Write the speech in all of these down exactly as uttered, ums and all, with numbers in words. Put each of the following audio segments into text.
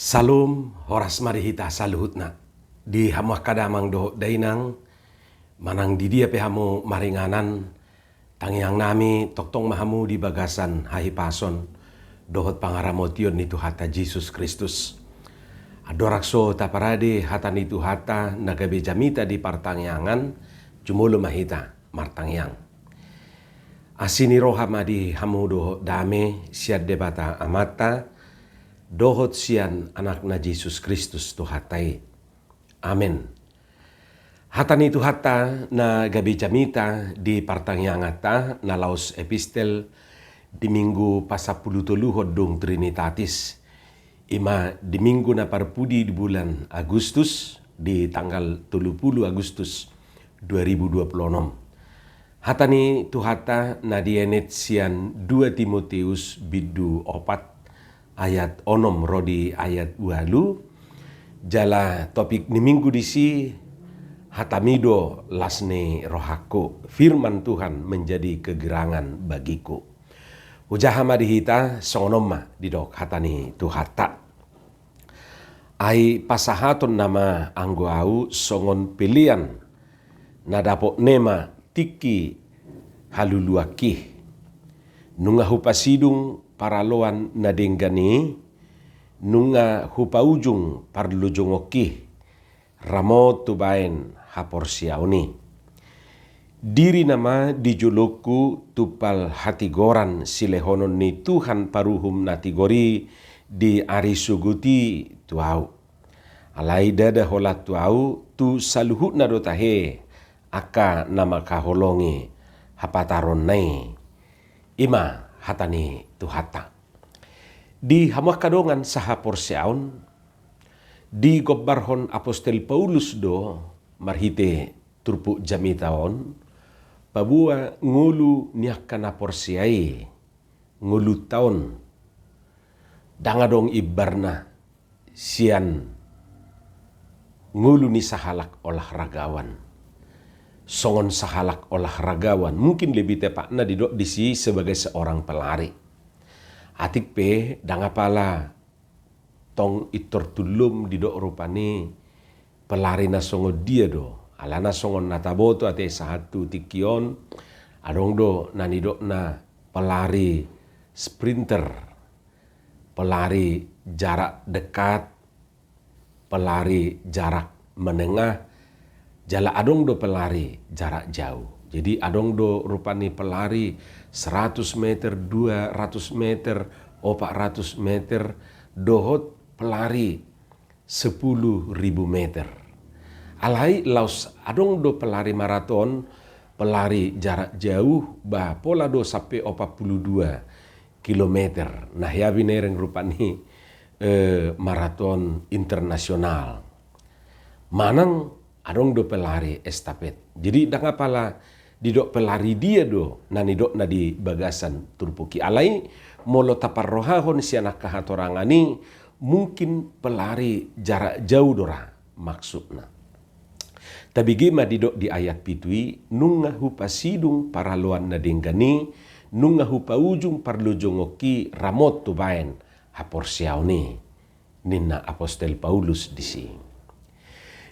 Salom, horas ma di hita saluhutna. Di hamu angka damang dohot dainang, manang di dia pe hamu maringanan, tangiang nami tongtong ma hamu di bagasan hahipason dohot pangaramotion ni Tuhanta Jesus Kristus. Andorang so taparade hata ni Tuhanta na gabe jamita di partangiangan, jumolo ma hita martangiang. Asi ni roha ma di hamu dohot dame sian Debata Amanta, dohot sian Anakna Jesus Kristus Tuhanta i. Amen. Hata ni Tuhanta na gabe jamita di partangianganta na laos epistel di minggu pasampulu toluhon dung Trinitatis. Ima di minggu na parpudi di bulan Agustus, di tanggal tolu pulu Agustus dua ribu dua pulu onom. Hata ni Tuhanta na dienet sian dua Timoteus bindu opat ayat onom ro di ayat ualu, jala topik ni minggu disi, hatami do las ni rohangku, firman Tuhan menjadi kegirangan bagiku. Hujaha ma di hita, songon on ma didok hata ni Tuhanta. Ai pasahaton nama anggo ahu songon pelean, na dapotne ma tingki haluluanki. Nunga hupasidung paraloan na denggan i, nunga hupaujung parlojongonki, ramot tu baen haporseaon i. Diri nama di jolongku tumpal hatigoran silehonon ni Tuhan paruhum na tigor i di ari sogot i tu ahu. Alai ndada holan tu ahu, tu saluhutna do tahe angka na mangkaholongi hapataronna i. Ima hata ni Tuhanta. Di hamu angka dongan sahaporseaon, digombarhon apostel Paulus do marhite turpuk jamita on, paboa ngolu ni angka na porsea i, ngolunta on, ndang adong imbarna sian ngolu ni sahalak olahragawan. Songon sahalak olahragawan, mungkin lebih tepatna didok disi sebagai seorang pelari. Atik pe ndang apala tong intor tullum didok rupani pelari na songon dia do. Alana songon na taboto ate sahat tu tingki on, adong do na nidokna pelari sprinter, pelari jarak dekat, pelari jarak menengah, jala adong do pelari jarak jauh. Jadi adong do rupani pelari seratus meter, dua ratus meter, opat ratus meter, dohot pelari sepuluh ribu meter. Alai laos adong do pelari maraton, pelari jarak jauh, ba pola do sampe opat pulu dua kilometer. Nah, ia binereng rupani, eh, maraton internasional. Manang adong do pelari estafet. Jadi ndang apala didok pelari dia do na nidokna di bagasan turpuk i. Alai molo taparrohahon sian angka hatorangan i, mungkin pelari jarak jauh do ra maksudna. Tabege ma didok di ayat pitu i, nunga hupasidung paraloan na denggan i, nunga hupaujung parlojongonki, ramot tu baen haporseaon i, ninna apostel Paulus disi.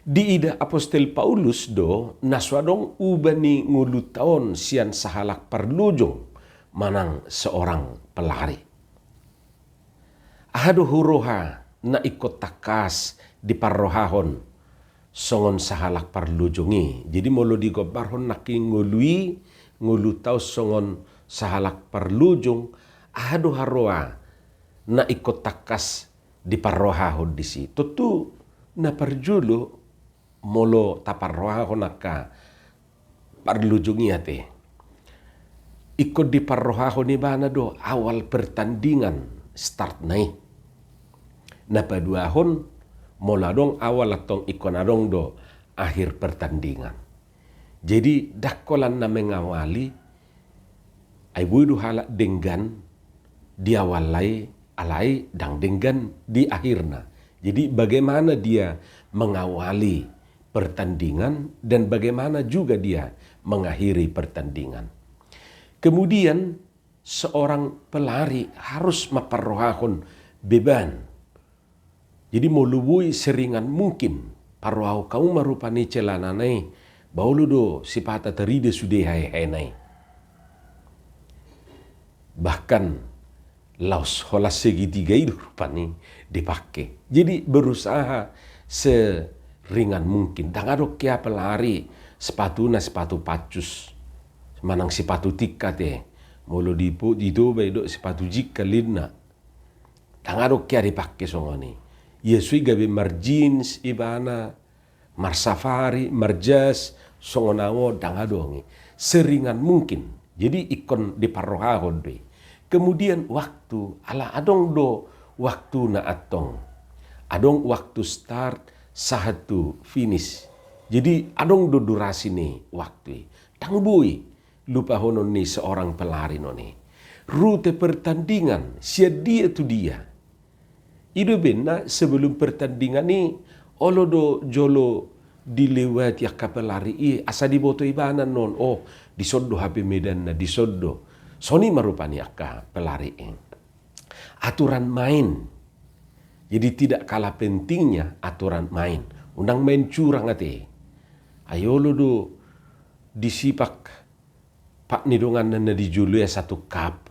Diida apostel Paulus do na so adong uba ni ngolunta on sian sahalak parlojong manang seorang pelari. Aha do huroha na ingkon tangkas diparrohahon songon sahalak parlojong i? Jadi molo digombarhon nangkin ngolu i, ngolunta on songon sahalak parlojong, aha do haroa na ingkon tangkas diparrohahon disi? Tontu na parjolo, molo taparrohahon angka parlojong i ate, ingkon diparrohahon ibana do awal pertandingan, startna i. Na paduahon, molo adong awal, antong ingkon adong do akhir pertandingan. Jadi ndang holan na mengawali, ai boi do halak denggan di awalna i, alai ndang denggan di akhirna. Jadi bagaimana dia mengawali pertandingan dan bagaimana juga dia mengakhiri pertandingan. Kemudian seorang pelari harus mamparrohahon beban. Jadi molo boi seringan mungkin parrohahon hamu ma rupani celanana i, ba olo do sipata tarida sude haehaena i. Bahkan laos holan segitiga i do rupani dipake. Jadi berusaha seringan mungkin. Ndang adong hea pelari sepatuna sepatu pacus manang sepatu tingkat e. Molo di Toba i do sepatu jingkal ninna. Ndang adong hea dipake songon i. Ia so i gabe marjeans ibana, marsafari, marjas, songon au on ndang adong i. Seringan mungkin. Jadi ingkon diparrohahon do i. Kemudian waktu, ala adong do waktuna antong. Adong waktu start sahat tu finish. Jadi adong do durasi ni waktu i. Ndang boi lupahonon ni seorang pelari on i. Rute pertandingan sian dia tu dia. I do umbahen sebelum pertandingan i, olo do jolo dilewati angka pelari i asa diboto ibana non, oh, dison do hape medanna, dison do. Songon i ma rupani angka pelari i. Aturan main. Jadi tidak kalah pentingnya aturan main. Unang main curang ate. Ai olo do disipak pat ni donganna na di jolo i asa tung cup.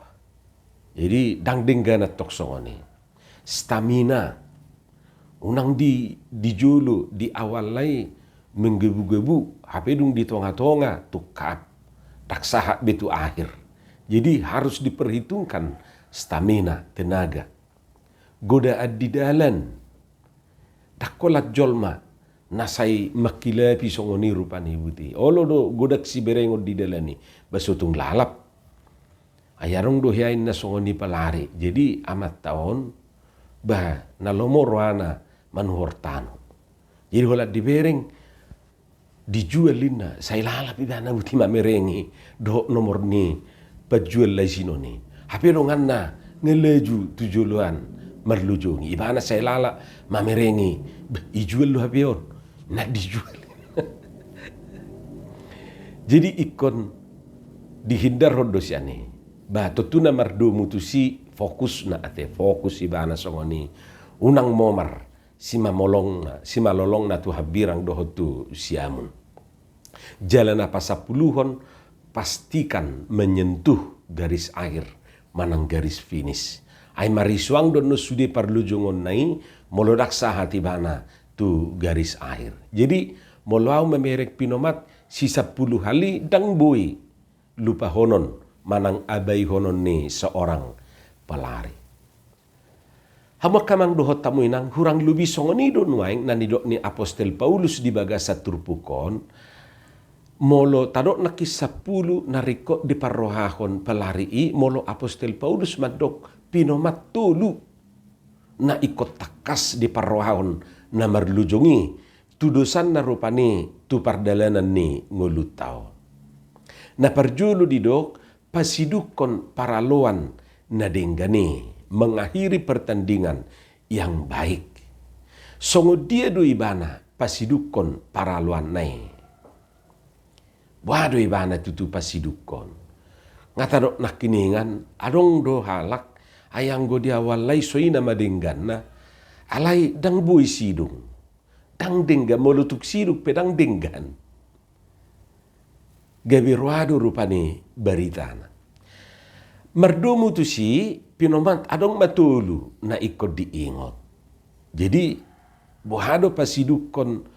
Jadi ndang denggan antong songon i. Stamina. Unang di, di jolo, di awal i menggebu-gebu, hape dung di tonga-tonga tung cup. Ndang sahat be tu akhir. Jadi harus diperhitungkan stamina, tenaga. Godaan di dalan. Ndang holan jolma na sai manghilapi songon i rupani ibana i. Olo do godang siberengon di dalan i, ba so tung lalap. Ai adong do hea inna songon i pelari. Jadi amanta on, ba na lomo rohana manuhor tano. Jadi holan dibereng, dijual inna, sai lalap ibana boti mamerengi dohot nomor ni panjual laizin on i. Hape donganna nga laju tu joloan marlojongi, ibana sai lalap mamerengi, bah, ijual do hape on. Na dijual. Jadi ingkon dihindarhon do sian i. Ba tontu na mardomu tusi fokusna ate, fokus ibana songon i. Unang momar simamolongna, simalolongna tu hambirang dohot tu siamun. Jala na pasampuluhon, pastikan menyentuh garis akhir manang garis finish. Ai marisuang do annon sude parlojongonna i molo ndang sahat ibana tu garis akhir. Jadi molo au mamereng pinomat sisampulu hali, ndang boi lupahonon manang abaihonon ni seorang pelari. Hamu angka amang dohot hamu inang, hurang lobi songon i do nuaeng na nidok ni apostel Paulus di bagasan turpuk on. Molo tadok nangkin sampulu na ringkot diparrohahon pelari i, molo apostel Paulus mandok pinomat tolu na ingkon tangkas diparrohahon na marlojong i, tudosanna rupani tu pardalanan ni ngolunta on. Na parjolo didok, pasidungkon paraloan na denggan i, mengakhiri pertandingan yang baik. Songon dia do ibana pasidungkon paraloanna i? Boha do ibana tutu pasidungkon? Nga tadok nangkiningan, adong do halak, ai anggo di awal i songon i nama dengganna, alai ndang boi sidung. Ndang denggan, molo tung sidung pe ndang denggan. Gabe roa do rupani baritana. Mardomu tusi, pinomat adong ma tolu na ingkon diingot. Jadi, boha do pasidungkon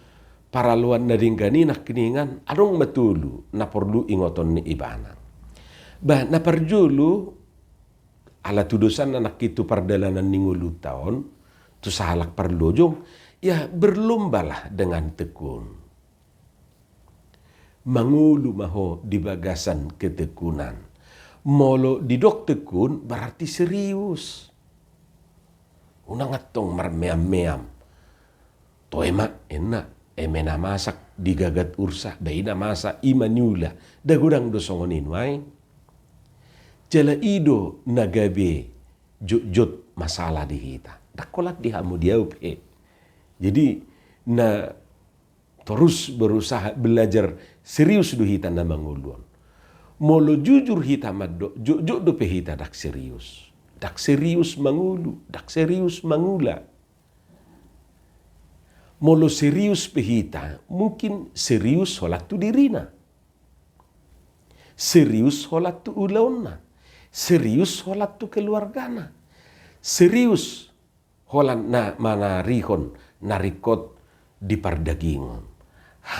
paraloan na denggan i nangkiningan, adong ma tolu na porlu ingoton ni ibana. Bah, na parjolo, ala tudosanna nangkin tu pardalanan ni ngolunta on, tu sahalak parlojong, ya berlombalah dengan tekun. Mangolu ma ho di bagasan ketekunan. Molo didok tekun berarti serius. Unang antong marmeam-meam. Toe ma, inna, eme na masa digagat ursa, ba i na masa i ma niula. Nda godang do songon i nuaeng. Jala i do na gabe jotjot masalah di hita. Ndang holan di hamu, di au pe. Jadi na torus berusaha belajar serius do hita na mangolu on. Molo jujur hita mandok, jotjot dope hita ndang serius. Ndang serius mangolu, ndang serius mangula. Molo serius pe hita, mungkin serius holan tu dirina. Serius holan tu ulaonna. Serius holan tu keluargana. Serius holan na manarihon na ringkot di pardagingon.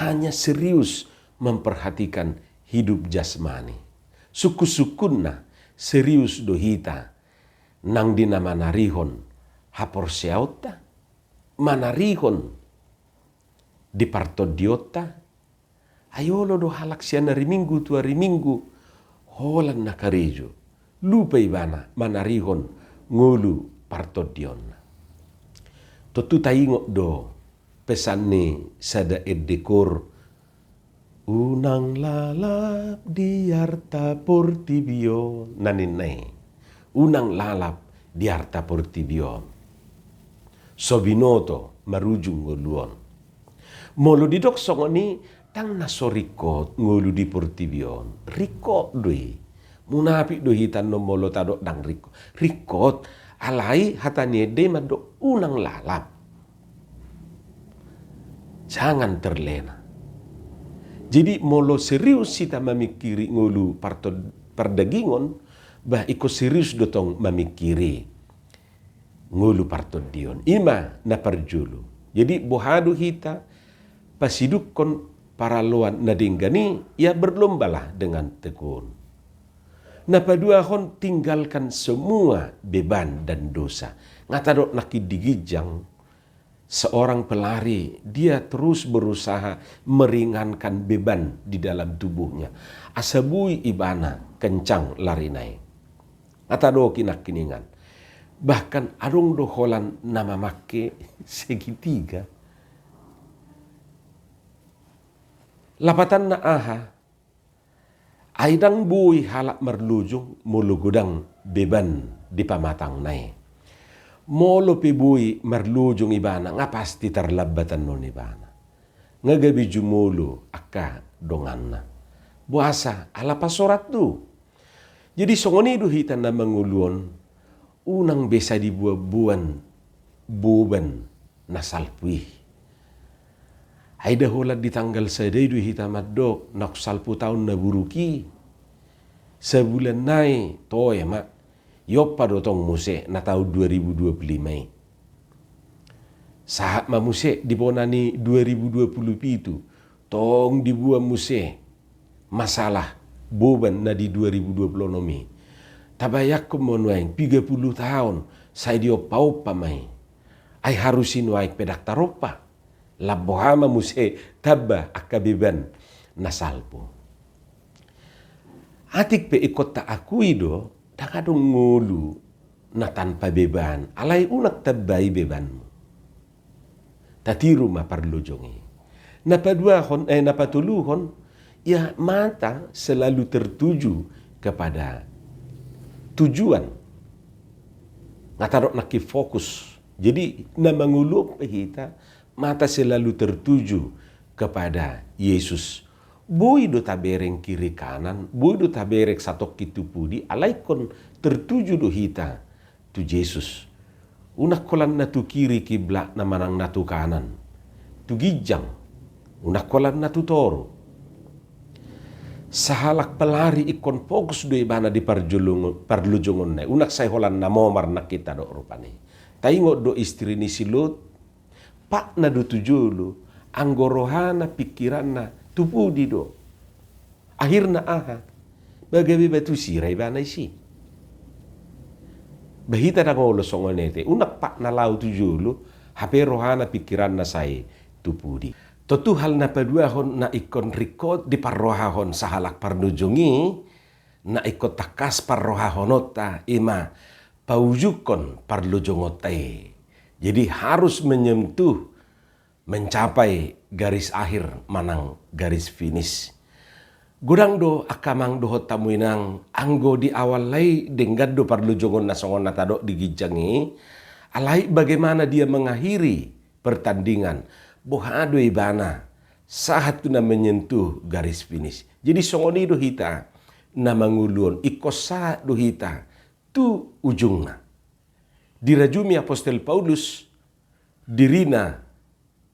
Hanya serius memperhatikan hidup jasmani. Sungkun-sungkunna serius do hita nang di na manarihon haporseaonta, manarihon di partondionta. Ai olo do halak sian ari Minggu tu ari Minggu holan na karejo, lupa ibana manarihon ngolu partondionna. Tontu taingot do pesan ni sada ende koor, "Unang lalap di arta portibi on," na ninna i. Unang lalap di arta portibi on. So binoto marujung ngolu on. Molo didok songon i, ndang na so ringkot ngolu di portibi on. Ringkot do i. Munafik do hita annon molo tadok ndang ringkot. Ringkot, alai hata ni ende mandok unang lalap. Jangan terlena. Jadi molo serius hita mamingkiri ngolu parton-, pardagingon, bah, ingkon serius do tong mamingkiri ngolu partondion. I ma na parjolo. Jadi boha do hita pasidukkon paraloan na denggan i? Ya, berlombalah dengan tekun. Na paduahon, tinggalkan semua beban dan dosa. Nga tadok nangkin di ginjang, seorang pelari, dia terus berusaha meringankan beban di dalam tubuhnya. Asa boi ibana kencang larina i. Nga tadok i nangkiningan. Bahkan adong do holan na mamangke segitiga. Lapatanna aha? Ai ndang boi halak marlojong molo godang beban di pamatangna i. Molo pe boi marlojong ibana, nga pasti tarlambat annon ibana. Nga gabe jumolo angka donganna. Boasa? Ala pasorat do. Jadi songon i do hita na mangolu on, unang be sai diboanboan boban na salpu i. Ai nda holan di tanggal sada i do hita mandok naung salpu taon na buruk i. Sabulan nai toe ma, iompa do tong muse na taon dua ribu dua puluh lima i. Sahat ma muse di bona ni dua ribu dua puluh pitu, tong diboan muse masalah boban na di dua ribu dua puluh onom i. Tabayangkon ma nuaeng, piga puluh taon sai diompaompa ma i. Ai harus i nuaeng pe ndang tarompa. Lam boha ma muse tamba angka beban na salpu. Atik pe ingkon taakui do, ndang adong ngolu na tanpa beban, alai unang tambai bebanmu. Tatiru ma parlojong i. Na paduahon, eh, na patoluhon, ya, mata selalu tertuju kepada tujuan. Nga tadok nangkin fokus. Jadi na mangolu on pe hita, mata selalu tertuju kepada Yesus. Boi do tabereng kiri kanan, boi do tabereng satongkin tu pudi, alai ingkon tertuju do hita tu Jesus. Unang holan na tu kiri kiblatna manang na tu kanan, tu ginjang, unang holan na tu toru. Sahalak pelari ingkon fokus do ibana di parjolongo-, parlojongonna i, unang sai holan na momar nangkin tadok rupani. Taingot do istri ni si Lot, patna do tu jolo, anggo rohana, pingkiranna tu pudi do. Akhirna aha? Ba gabe batu sira ibana isi. Ba hita ndang olo songon i ate, unang patna laho tu jolo, hape rohana, pingkiranna sai tu pudi. Tontu hal na paduahon na ingkon ringkot diparrohahon sahalak parlojong i, na ingkon tangkas parrohahononta, i ma paujungkon parlojongonta i. Jadi harus menyentuh, mencapai garis akhir manang garis finish. Godang do angka amang dohot hamu inang, anggo di awalna i denggan do parlojongon na songon na tadok di ginjang i, alai bagaimana dia mengakhiri pertandingan, boha do ibana sahat tu na menyentuh garis finish. Jadi songon i do hita na mangolu on, ingkon sahat do hita tu ujungna. Dirajumi apostel Paulus dirina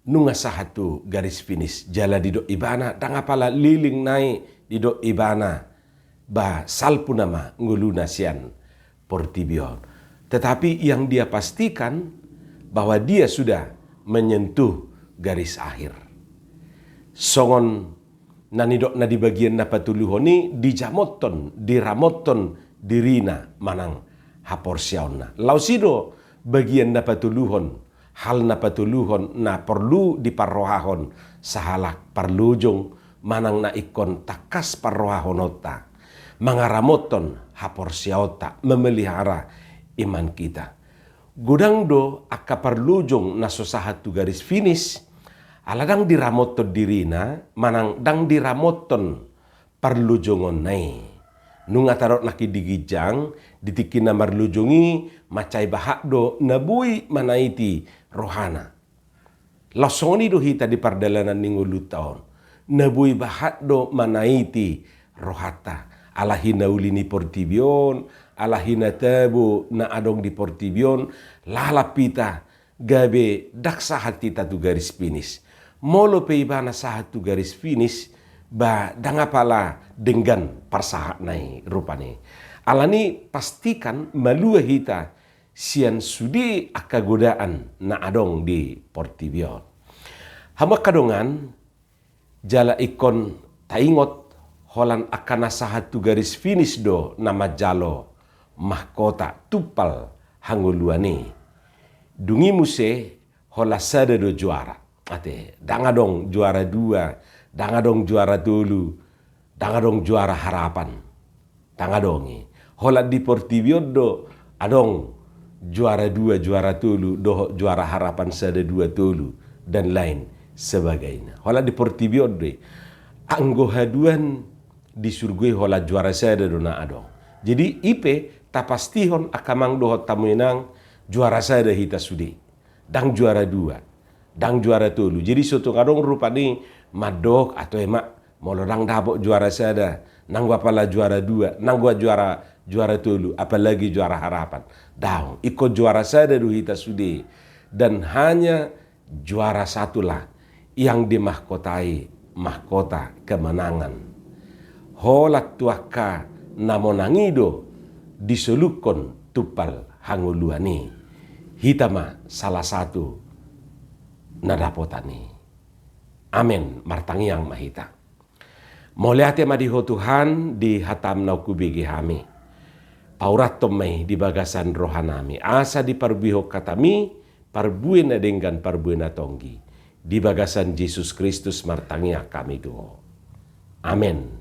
nunga sahat tu garis finish, jala didok ibana, ndang apala leleng nai didok ibana, ba salpu nama ngoluna sian portibi on. Tetapi yang dia pastikan bahwa dia sudah menyentuh garis akhir. Songon na nidokna di bagian na patoluhon i, dijamothon, diramothon dirina manang haporseaonna. Laos i do bagian na patoluhon, hal na patoluhon na porlu diparrohahon sahalak parlojong manang na ingkon tangkas parrohahononta, mangaramothon haporseaonta, memelihara iman kita. Godang do angka parlojong na so sahat tu garis finish, ala ndang diramothon dirina, manang ndang diramothon parlojongonna i. Nunga tadok nangkin di ginjang, di tingki na marlojong i, mansai bahat do na boi manaiti rohana. Laos songon i do hita di pardalanan ni ngolunta on. Na boi bahat do manaiti rohanta. Ala hinauli ni portibi on, ala hinatabo na adong di portibi on, lalap hita gabe ndang sahat hita tu garis finish. Molo pe ibana sahat tu garis finish, ba ndang apala denggan parsahatna i rupani. Alani pastikan malua hita sian sude angka godaan na adong di portibi on. Hamu angka dongan, jala ingkon taingot, holan angka na sahat tu garis finish do na manjalo mahkota tumpal hangoluan i. Dung i muse holan sada do juara. Ate, ndang adong juara dua, ndang adong juara tolu, ndang adong juara harapan. Ndang adong i. Holan di portibi on do adong juara dua, juara tolu, dohot juara harapan sada, dua, tolu, dan lain sebagainya. Holan di portibi on do i. Anggo haduan di surgo i holan juara sada do na adong. Jadi i pe tapastihon angka amang dohot hamu inang, juara sada hita sude. Ndang juara dua, ndang juara tolu. Jadi so tung adong rupani mandok, ato ema, molo ndang dapot juara sada, nanggo apala juara dua, nanggo juara, juara tolu, apalagi juara harapan. Daong, ingkon juara sada do hita sude. Dan hanya juara satulah yang dimahkotai mahkota kemenangan. Holan tu angka na monang i do disolukkon tumpal hangoluan i. Hita ma salah satu na dapotan i. Amen. Martangiang ma hita. Mauliate ma di Ho Tuhan, di hataM naung hubege hami. Paurathon ma i di bagasan rohanami, asa diparbuehon hataMi parbue na denggan, parbue na tonggi. Di bagasan Jesus Kristus martangiang hami tu Ho. Amen.